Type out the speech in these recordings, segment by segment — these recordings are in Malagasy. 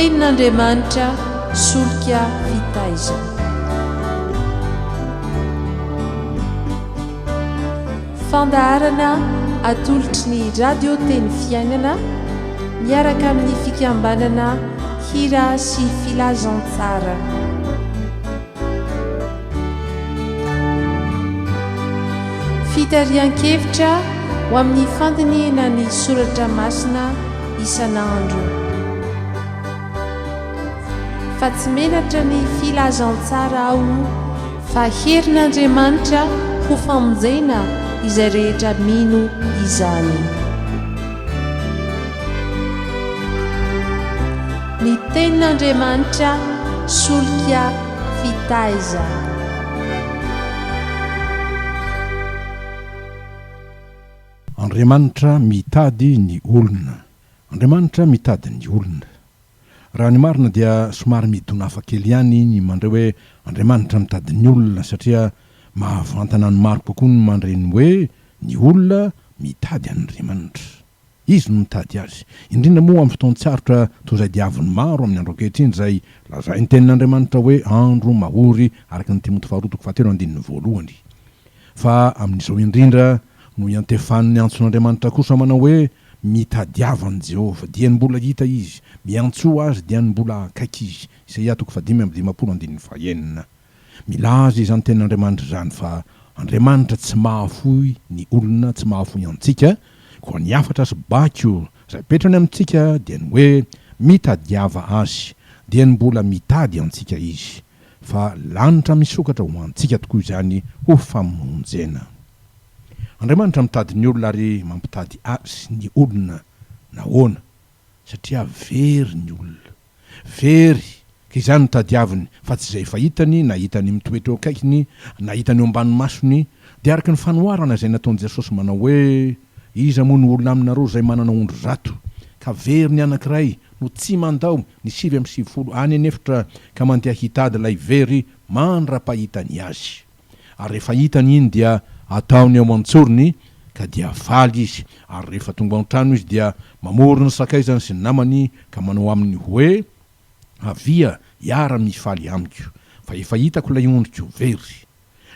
Tenin'Andriamanitra solika fitaizana. Fandaharana atolotry ny Radio Teny Fiainana miaraka amin'ny fikambanana Hira sy Filazantsara. Fitarihan-kevitra ho amin'ny fandinihana ny soratra masina isan'andro. Fa tsy menatra ny filazantsara aho fa herin'Andriamanitra ho famonjena izay rehetra mino izany. Ny tenin'Andriamanitra solika fitaizana. Andriamanitra mitady ny olona. Andriamanitra mitady ny olona. Raha ny marina dia somary midona hafa kely ihany ny mandre hoe Andriamanitra mitady ny olona satria mahavantana ny maro kokoa ny mandre ny hoe ny olona mitady an'Andriamanitra. Izy no mitady azy. Indrindra moa amin'ny fotoan-tsarotra toy izay diavin'ny maro amin'ny andro ankehitriny izay lazain'ny Tenin'Andriamanitra hoe andro mahory araka ny Timoty faharoa toko fahatelo andininy voalohany. Fa amin'izao indrindra no iantefan'ny antson'Andriamanitra kosa manao hoe mitadiava an'i Jehovah dieny mbola hita izy, miantsoa azy diany mbola akaiky izy. Isaia toko fahadimy amby dimampolo andininy fahenina. Milaza izany tenin'Andriamanitra izany fa Andriamanitra tsy mahafoy ny olona, tsy mahafoy antsika, koa ny hafatra sy baiko izay apetrany amintsika dia ny hoe mitadiava Azy, dia ny mbola mitady antsika Izy, fa lanitra misokatra ho antsika tokoa izany ho famonjena. Andriamanitra mitady ny olona ary mampitady Azy ny olona, nahoana? Satria very ny olona. Very, ka izany no tadiaviny, fa tsy izay efa hitany, na hitany mitoetra eo akaikiny, na hitany eo ambany masony, dia araka ny fanoharana izay nataon'i Jesosy manao hoe, Iza moa no olona aminareo izay manana ondry zato, ka very ny anankiray, no tsy mandao ny 99 any an'efitra ka mandeha hitady ilay very mandra-pahitany azy? Ary rehefa hitany iny dia ataony ao an-tsorony ka dia faly izy, ary rehefa tonga ao an-trano izy dia mamory ny sakaizany sy ny namany ka manao aminy hoe, Avia hiara-mifaly amiko, fa efa hitako ilay ondriko very.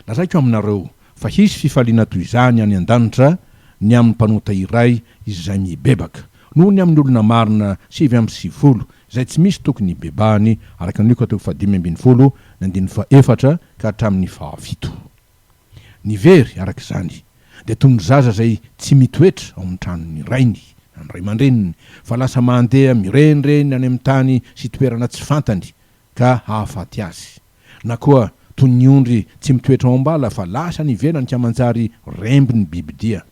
Lazaiko aminareo fa hisy fifaliana toy izany any an-danitra ny amin'ny mpanota iray izay mibebaka, noho ny amin'ny olona marina 99 izay tsy misy tokony hibebahany, araka ny Lioka toko fahadimy ambin'ny folo, ny andininy fahefatra ka hatramin'ny fahafito. Ny very, araka izany, dia toy ny zaza izay tsy mitoetra ao amin'ny tranon'ny rainy na ny ray aman-dreniny, fa lasa mandeha mirenireny any amin'ny tany sy toerana tsy fantany ka hahafaty azy. Na koa toy ny ondry tsy mitoetra ao am-bala fa lasa any ivelany ka manjary rembin'ny bibidia.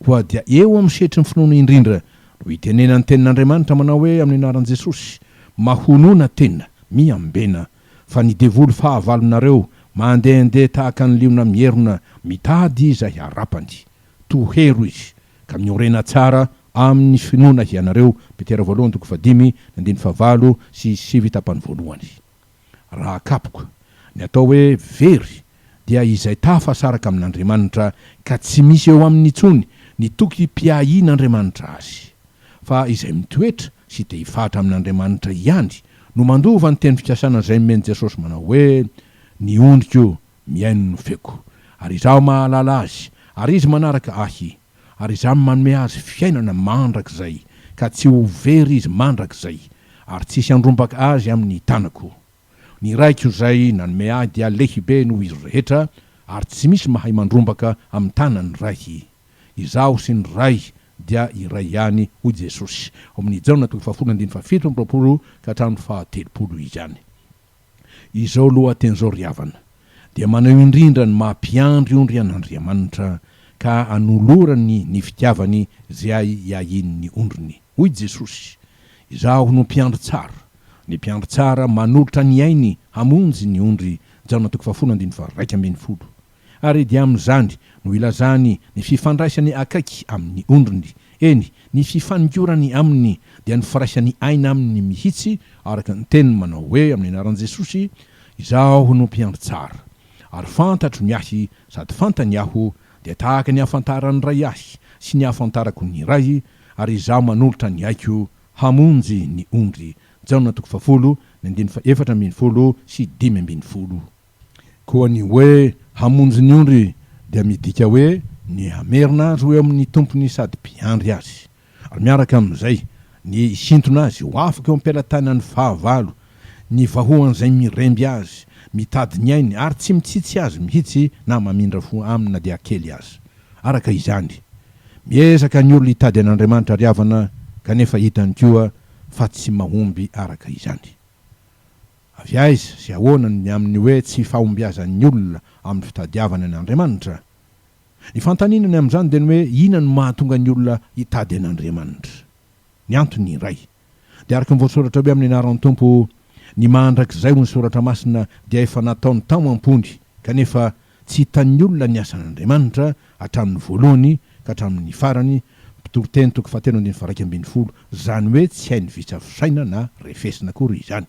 Koa dia eo amin'ny sehatry ny finoana indrindra no itenenan'ny Tenin'Andriamanitra manao hoe amin'ny anaran'i Jesosy, Mahonona tena, miambena, fa ny devoly fahavalonareo mandehandeha tahaka ny liona mierona mitady izay harapany. Tohero izy, ka miorena tsara amin'ny finoana hianareo, Petera voalohany toko fahadimy, ny andininy fahavalo sy sivy tapany voalohany. Raha kapoka. Ny atao hoe very dia izay tafasaraka amin'Andriamanitra ka tsy misy eo aminy intsony ny toky mpiahian'Andriamanitra azy. Fa izay mitoetra sy te hifahatra amin'Andriamanitra ihany no mandova ny teny fikasana izay nomen'i Jesosy manao hoe, Ny ondriko mihaino ny feoko, ary Izaho mahalala azy, ary izy manaraka Ahy, ary Izaho manome azy fiainana mandrakizay, ka tsy ho very izy mandrakizay, ary tsy hisy handrombaka azy amin'ny tanako. Ny Raiko izay nanome Ahy dia lehibe noho izy rehetra, ary tsy misy mahay mandrombaka amin'ny tanan'ny Ray. Izaho sy ny Ray dia iray ihany, hoy Jesosy. Ao amin'ny Jaona toko fahafolo andininy fahafito amby roapolo ka hatramin'ny fahatelopolo izany. Izao lohateny izao ry havana, dia maneho indrindra ny maha mpiandry ondry an'Andriamanitra ka anolorany ny fitiavany izay ahiahian'ny ondriny. Hoy Jesosy, Izaho no mpiandry tsara. Ny mpiandry tsara manolotra ny ainy hamonjy ny ondry, Jaona toko fahafolo andininy faha-iraika ambin'ny folo. Ary dia amin'izany no ilazany ny fifandraisany akaiky amin'ny ondriny, eny, ny fifaningorany aminy dia ny firaisany aina aminy mihitsy, araka ny teniny manao hoe, amin'ny anaran'i Jesosy, Izaho no mpiandry tsara, ary fantatro ny ahy sady fantany aho, dia tahaka ny ahafantaran'ny Ray ahy sy ny ahafantarako ny Ray, ary Izaho manolotra ny aiko hamonjy ny ondry. Jaona toko fahafolo, ny andininy faha-14 sy 15. Koa ny hoe hamonjy ny ondry dia midika hoe ny hamerina azy ho eo amin'ny tompony sady mpiandry azy. Ary miaraka amin'izay, ny hisintona azy ho afaka eo am-pelatanan'ny fahavalo, ny vahoan'izay miremby azy, mitady ny ainy ary tsy mitsitsy azy mihitsy na mamindra fo aminy na dia kely aza. Araka izany, miezaka ny olona hitady an'Andriamanitra ry havana kanefa hitany koa fa tsy mahomby araka izany. Avy aiza sy ahoana ny amin'ny hoe tsy fahombiazan'ny olona amin'ny fitadiavany an'Andriamanitra? Ny fanontaniana ny amin'izany dia ny hoe inona no mahatonga ny olona hitady an'Andriamanitra? Ny antony iray dia araka ny voasoratra hoe amin'ny anaran'ny Tompo ny mandrakizay hoy ny soratra masina dia efa nataony tao am-pony kanefa tsy hitan'ny olona ny asan'Andriamanitra hatramin'ny voalohany ka hatramin'ny farany, Mpitoriteny toko fahatelo andininy faha-11, izany hoe tsy hainy vita fisaina na refesina akory izany.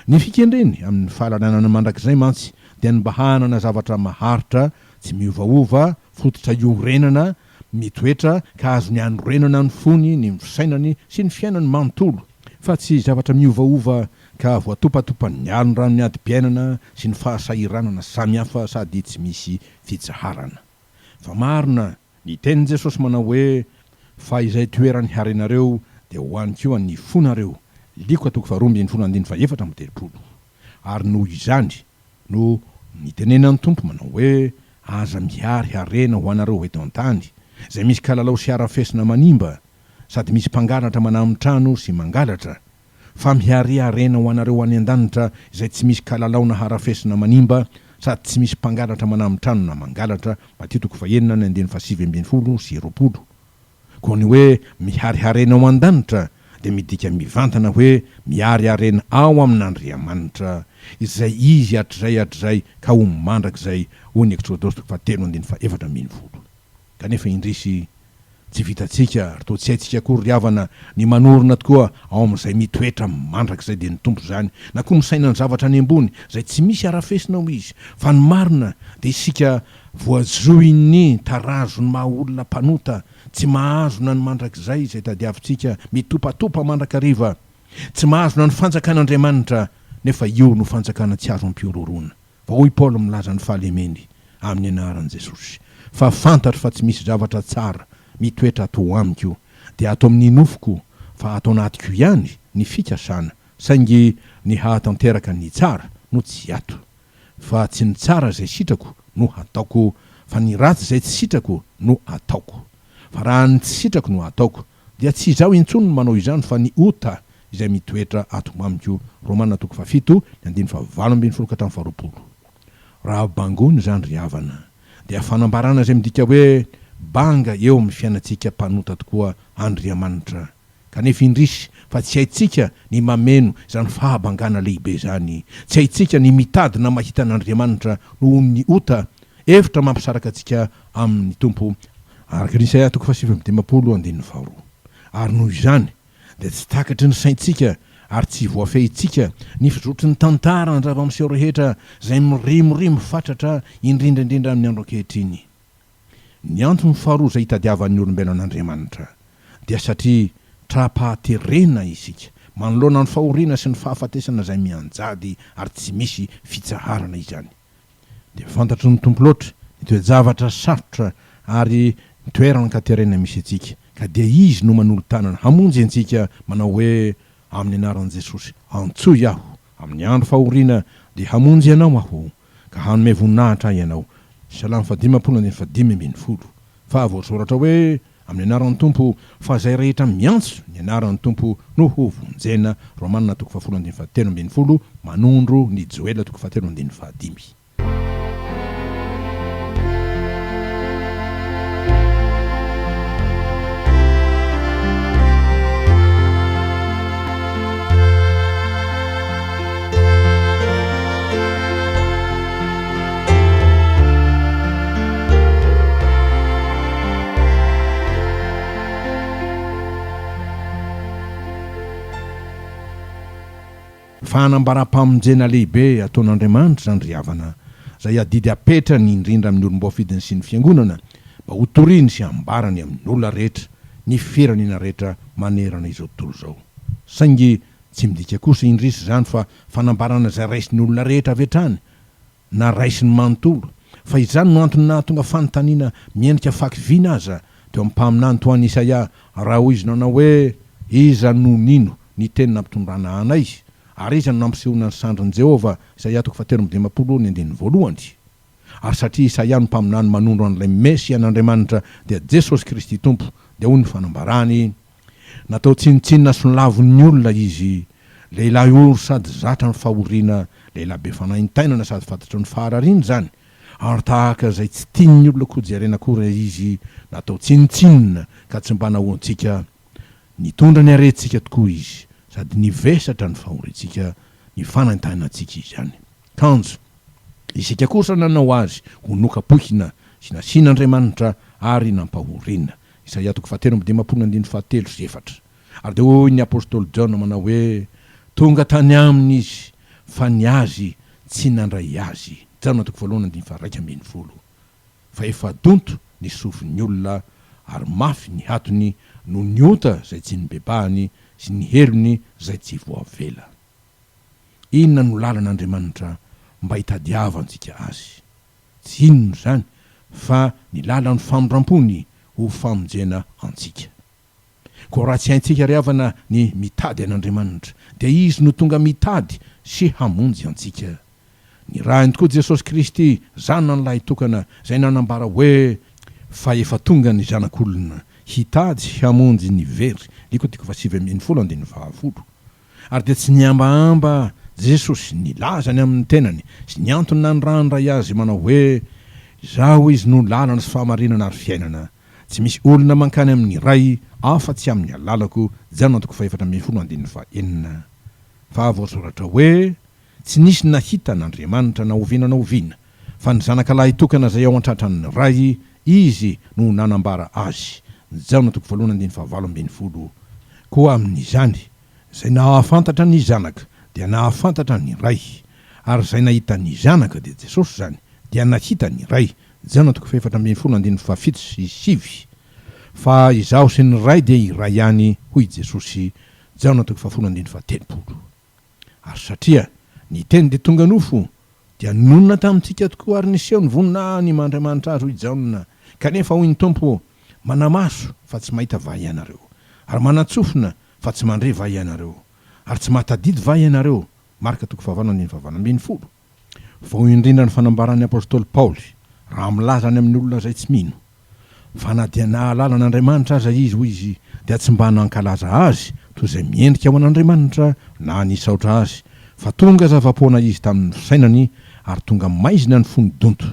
Ny fikendreny amin'ny fahalalana ny mandrakizay mantsy dia ny mba hanana zavatra maharitra, tsy miovaova, fototra iorenana, mitoetra ka azony anorenana ny fony, ny fisainany sy ny fiainany manontolo, fa tsy zavatra miovaova ka voatopatopan'ny alon-dranon'ny adim-piainana sy ny fahasahiranana samihafa sady tsy misy fitsaharana. Fa marina Ny tenin'i Jesosy manao hoe, Fa izay toeran'ny harenareo dia ho any koa ny fonareo, Lioka toko faharoa ambin'ny folo andininy faha-34. Ary noho izany no nitenenan'ny Tompo manao hoe, Aza mihary harena ho anareo eto an-tany, izay misy kalalao sy harafesina manimba, sady misy mpangalatra manamon-trano sy mangalatra, Fa miharia harena ho anareo any an-danitra izay tsy misy kalalao na harafesina manimba sady tsy misy mpangalatra manamon-trano na mangalatra, Matio toko fahenina ny andininy faha-19 sy 20. Koa ny hoe mihary harena ao an-danitra dia midika mivantana hoe mihary harena ao amin'Andriamanitra, izay Izy hatrizay hatrizay ka ho mandrakizay, hoy ny Eksodosy toko fahatelo andininy faha-14. Kanefa indrisy, tsy vitantsika ary toa tsy haintsika akory ry havana ny manorina tokoa ao amin'izay mitoetra mandrakizay dia ny Tompo izany, na koa misaina ny zavatra any ambony izay tsy misy harafesina hoy izy, fa ny marina dia isika voazohin'ny tarazon'ny maha olona mpanota tsy mahazona ny mandrakizay izay tadiavintsika mitopatopa mandrakariva, tsy mahazona ny fanjakan'Andriamanitra nefa io no fanjakana tsy azo ampihorohoroana. Fa hoy Paoly milaza ny fahalemeny amin'ny anaran'i Jesosy, Fa fantatro fa tsy misy zavatra tsara mitoetra ato amiko, dia ato amin'ny nofoko, fa ato anatiko ihany ny fikasana, saingy ny hahatanteraka ny tsara no tsy ato. Fa tsy ny tsara izay sitrako no hataoko, fa ny ratsy izay tsy sitrako no ataoko. Fa raha ny tsy sitrako no ataoko, dia tsy izaho intsony no manao izany fa ny ota izay mitoetra ato amiko, Romana toko fahafito, ny andininy faha-18 ka hatramin'ny faha-20. Raha bangoina izany ry havana, dia fanambarana izay midika hoe banga eo amin'ny fiainantsika mpanota tokoa Andriamanitra. Kanefa indrisy fa tsy haintsika ny mameno izany fahabangana lehibe izany. Tsy haintsika ny mitady na mahita an'Andriamanitra noho ny ota, efitra mampisaraka antsika amin'ny Tompo, araka ny Isaia toko faha-59 andininy faharoa. Ary noho izany dia tsy takatry ny saintsika ary tsy voafehintsika ny fizotry ny tantara ny zava-miseho rehetra izay mirimorimo fatratra indrindra indrindra amin'ny andro ankehitriny. Ny antony faharoa izay itadiavan'ny olombelona an'Andriamanitra dia satria tra-pahaterena isika manoloana ny fahoriana sy ny fahafatesana izay mianjady ary tsy misy fitsaharana izany. Dia fantatry ny Tompo loatra ny toe-javatra sarotra ary ny toeran-katerena misy antsika, ka dia Izy no manolo-tanana hamonjy antsika manao hoe, Amin'ny anaran'i Jesosy, antsoy aho, amin'ny andro fahoriana dia hamonjy anao aho, ka hanome voninahitra ahy ianao. Salamo fahadimampolo andininy fahadimy ambin'ny folo. Fa voasoratra hoe, Amin'ny anaran'ny Tompo, fa izay rehetra miantso ny anaran'ny Tompo no ho vonjena, Romana toko fahafolo andininy fahatelo ambin'ny folo, manondro ny Joela toko fahatelo andininy fahadimy. Fanambaram-pamonjena lehibe ataon'Andriamanitra izany ry havana, izay adidy apetrany indrindra amin'ny olom-boafidiny sy ny Fiangonana mba hotoriny sy hambarany amin'ny olona rehetra ny firenena rehetra manerana izao tontolo izao. Saingy. Tsy midika kosa indrisy izany fa fanambarana izay raisin'ny olona rehetra avy hatrany na raisiny manontolo, fa izany no antony nahatonga fanontaniana miendrika fakiviana aza teo amin'ny mpaminany toa an'i Isaia raha hoy izy nanao hoe, Iza no nino ny teny nampitondrana anay? Ary iza no nampisehoana ny sandrin'i Jehovah? Isaia toko fahatelo 53 ny andininy voalohany. Ary satria Isaia no mpaminany manondro an'ilay Mesian'Andriamanitra, dia Jesosy Kristy Tompo, dia hoy ny fanambarany, Natao tsinontsinona sy nolavon'ny olona izy, lehilahy ory sady zatra ny fahoriana, lehilahy be fanaintainana sady fantatry ny faharariana izany, ary tahaka izay tsy tian'ny olona koa jerena akory izy, natao tsinontsinona ka tsy mba nahoantsika. Nitondra ny harentsika tokoa izy, sady nivesatra ny fahoriantsika, ny fanaintainantsika izany. Kanjo, isika kosa nanao azy ho nokapohina sy nasian'Andriamanitra ary nampahoriana. Isaia toko fahatelo 53 andininy fahatelo sy efatra. Ary dia hoy ny apostoly Jaona manao hoe, Tonga tany aminy izy, fa ny azy tsy nandray azy. Jaona toko voalohany andininy faha-11. Fa efa donto ny sofin'ny olona ary mafy ny hatony noho ny ota izay tsy nibebahany sy ny helony izay tsy voavela. Inona no lalan'Andriamanitra mba hitadiavantsika azy? Tsy inona izany fa ny lalan'ny famindram-pony ho famonjena antsika. Koa raha tsy haintsika ry havana ny mitady an'Andriamanitra, dia Izy no tonga mitady sy hamonjy antsika. Nirahiny tokoa Jesosy Kristy, Zanany lahitokana, izay nanambara hoe, Fa efa tonga ny Zanak'olona hitady sy hamonjy ny very, Lioka toko faha-19 andininy faha-10. Ary dia tsy nihambahamba Jesosy nilaza ny amin'ny tenany sy ny antony nanirahan'ny Ray Azy manao hoe, Izaho Izy no lalana sy fahamarinana ary fiainana. Tsy misy olona mankany amin'ny Ray afa-tsy amin'ny alalako, Jaona toko faha-14 andininy faha-6. Fa voasoratra hoe, Tsy nisy nahita an'Andriamanitra na oviana na oviana, fa ny Zanaka lahitokana izay ao an-tratran'ny Ray, Izy no nanambara Azy. Jaona toko voalohany andininy faha-18. Koa amin'izany, izay nahafantatra ny Zanaka dia nahafantatra ny Ray, ary izay nahita ny Zanaka, dia Jesosy izany, dia nahita ny Ray. Jaona toko faha-14 andininy faha-7 sy 9. Fa Izaho sy ny Ray dia iray ihany, hoy Jesosy. Jaona toko faha-10 andininy faha-30. Ary satria ny Teny dia tonga nofo, dia nonina tamintsika tokoa ary niseho ny voninahiny maha Andriamanitra Azy, hoy Jaona. Kanefa, hoy ny Tompo, Mana-maso fa tsy mahita va ianareo? Ary manan-tsofina fa tsy mandre va ianareo? Ary tsy mahatadidy va ianareo? Marka toko fahavalo andininy fahavalo 18. Vao indrindra ny fanambaran'ny apostoly Paoly raha milaza any amin'ny olona izay tsy mino fa na dia nahalala an'Andriamanitra aza izy, hoy izy, dia tsy mba nankalaza Azy toy izay miendrika ho an'Andriamanitra na nisaotra Azy, fa tonga zava-poana izy tamin'ny fisainany ary tonga maizina ny fony donto.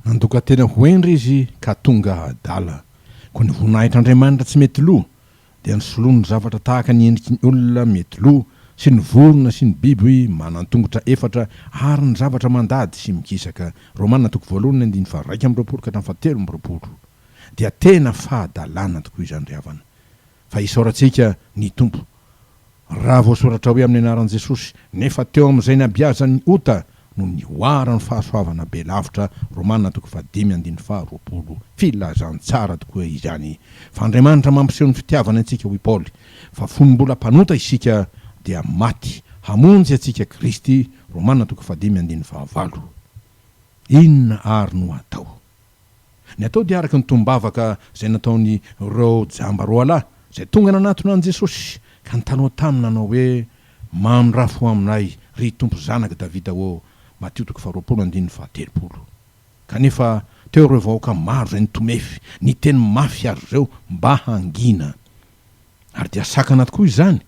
Nandoka tena ho hendry izy ka tonga adala. Koa ny voninahitr'Andriamanitra tsy mety lo dia nisoloany ny zavatra tahaka ny endriky ny olona mety lo sy ny vorona sy ny biby manan-tongotra efatra ary ny zavatra mandady sy mikisaka, Romana toko voalohany andininy faha-21 ka hatramin'ny faha-23. Dia tena fahadalana tokoa izany ry havana. Fa isaorantsika ny Tompo raha voasoratra hoe amin'ny anaran'i Jesosy, nefa teo amin'izay nabiazan'ny ota no nihoaran'ny fahasoavana be lavitra, Romana toko fahadimy andininy faha-20. Filazantsara tokoa izany fa Andriamanitra mampiseho ny fitiavany antsika hoy Paoly fa fony mbola mpanota isika dia maty hamonjy antsika Kristy, Romana toko fahadimy andininy fahavalo. Inona àry no atao? Ny atao dia araka ny tonom-bavaka izay nataon'ireo jamba roalahy izay tonga nanatona an'i Jesosy ka nitalaho taminy nanao hoe, Mamindrafo aminay, ry Tompo Zanak'i Davida ô! Matio toko faharoapolo andininy faha-30. Kanefa teo ireo vahoaka maro izay nitomefy, niteny mafy azy ireo mba hangina. Ary dia sakana tokoa izany,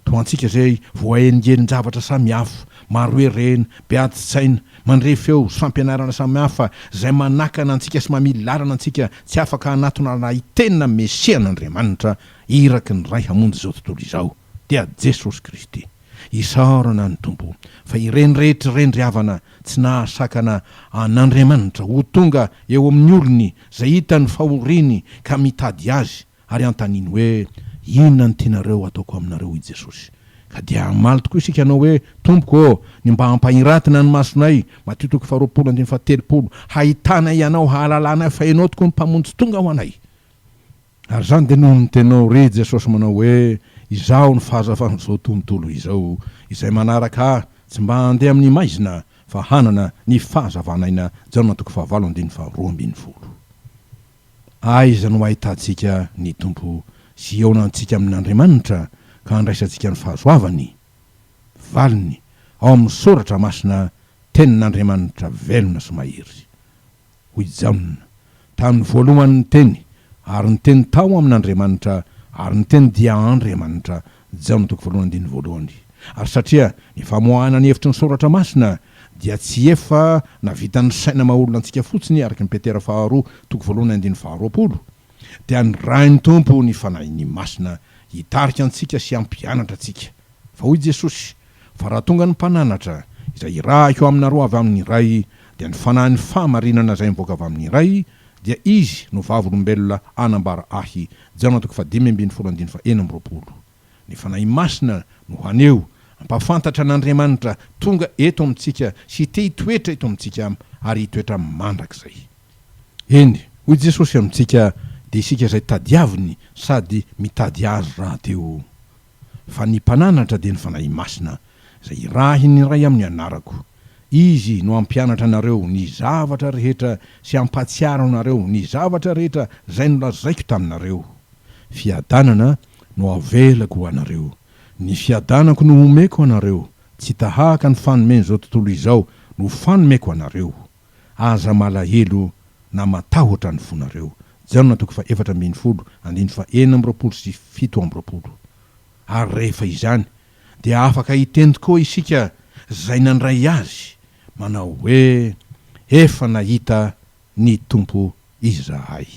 toa antsika izay voahelingelin-javatra samihafa, maro herena, be adin-tsaina, mandre feo sy fampianarana samihafa izay manakana antsika sy mamily lalana antsika tsy afaka hanatona ilay tena Mesian'Andriamanitra, iraky ny Ray hamonjy izao tontolo izao, dia Jesosy Kristy. Isaorana ny Tompo fa ireny rehetra ireny ry havana tsy nahasakana an'Andriamanitra ho tonga eo amin'ny olony izay hita ny fahoriany ka mitady Azy Ary anontaniany hoe, Inona no tianareo hataoko aminareo? Hoy Jesosy. Ka dia hamaly tokoa isika hanao hoe, Tompoko ô, ny mba hampahiratina ny masonay, Matio toko faharoapolo andininy fahatelopolo, hahitanay Anao, hahalalanay fa Ianao tokoa no Mpamonjy tonga ho anay. Ary izany dia noho ny teninao, ry Jesosy manao hoe, Izaho no fahazavan'izao tontolo izao, izay manaraka Ahy tsy mba handeha amin'ny maizina fa hanana ny fahazavan'aina Jaona toko fahavalo andininy faharoa ambin'ny folo. Aiza no ahitantsika ny Tompo sy hihaonantsika amin'Andriamanitra ka handraisantsika ny fahasoavany? Valiny, Ao amin'ny Soratra Masina, Tenin'Andriamanitra velona sy mahery. Hoy Jaona, Tamin'ny voalohany ny Teny, ary ny Teny tao amin'Andriamanitra, ary ny Teny dia Andriamanitra. Jaona toko voalohany andininy voalohany. Ary satria ny famoahana ny hevitry ny Soratra Masina dia tsy efa navitan'ny saina maha-olona antsika fotsiny araka ny Petera faharoa toko voalohany andininy faharoapolo, dia nirahin'ny Tompo ny Fanahiny Masina hitarika antsika sy hampianatra antsika. Fa hoy Jesosy, Fa raha tonga ny Mpananatra, izay hirahiko aminareo avy amin'ny Ray, dia ny Fanahin'ny fahamarinana izay mivoaka avy amin'ny Ray, dia Izy no vavolombelona hanambara Ahy. Jaona toko fahadimy ambin'ny folo andininy faha-26. Ny Fanahy Masina no haneho, hampahafantatra an'Andriamanitra tonga eto amintsika sy te hitoetra eto amintsika ary hitoetra mandrakizay. Eny, hoy Jesosy amintsika, dia isika izay tadiaviny sady mitady Azy rahateo. Fa ny Mpananatra dia ny Fanahy Masina, izay irahin'ny Ray amin'ny anarako. Izy no hampianatra anareo ny zavatra rehetra sy hampahatsiaro anareo ny zavatra rehetra izay nolazaiko taminareo. Fiadanana no avelako ho anareo. Ny fiadanako no omeko anareo, tsy tahaka ny fanomen'izao tontolo izao no fanomeko anareo. Aza malahelo na matahotra ny fonareo. Jaona toko faha-14 andininy faha-26 sy 27. Ary rehefa izany dia afaka hiteny tokoa isika izay nandray Azy, manao hoe, Efa nahita ny Tompo izahay.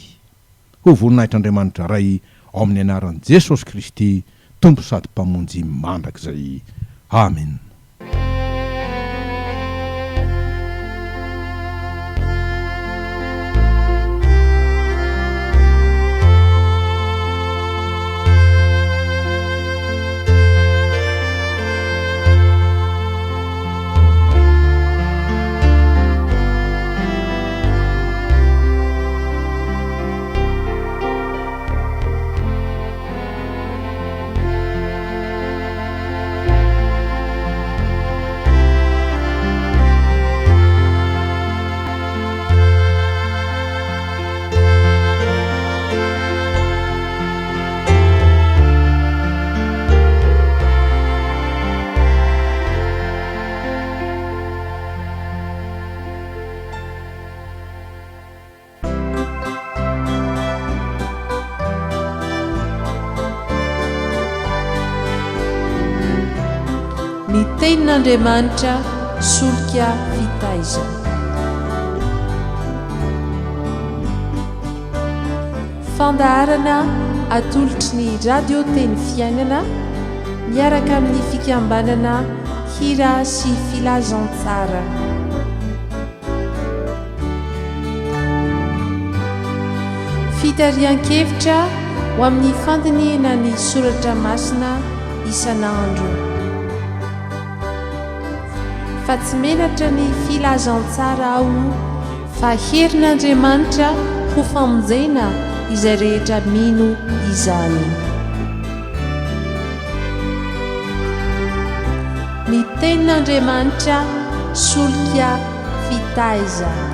Ho voninahitr'Andriamanitra Ray ao amin'ny anaran'i Jesosy Kristy Tompo sady Mpamonjy mandrakizay. Amen. Ny Tenin'Andriamanitra solika fitaizana. Fandaharana atolotry ny Radio Teny Fiainana miaraka amin'ny fikambanana Hira sy Filazantsara. Fitarihan-kevitra ho amin'ny fandinihina ny soratra masina isan'andro. Fa tsy menatra ny filazantsara aho fa herin'Andriamanitra ho famonjena izay rehetra mino izany. Ny tenin'Andriamanitra solika fitaizana.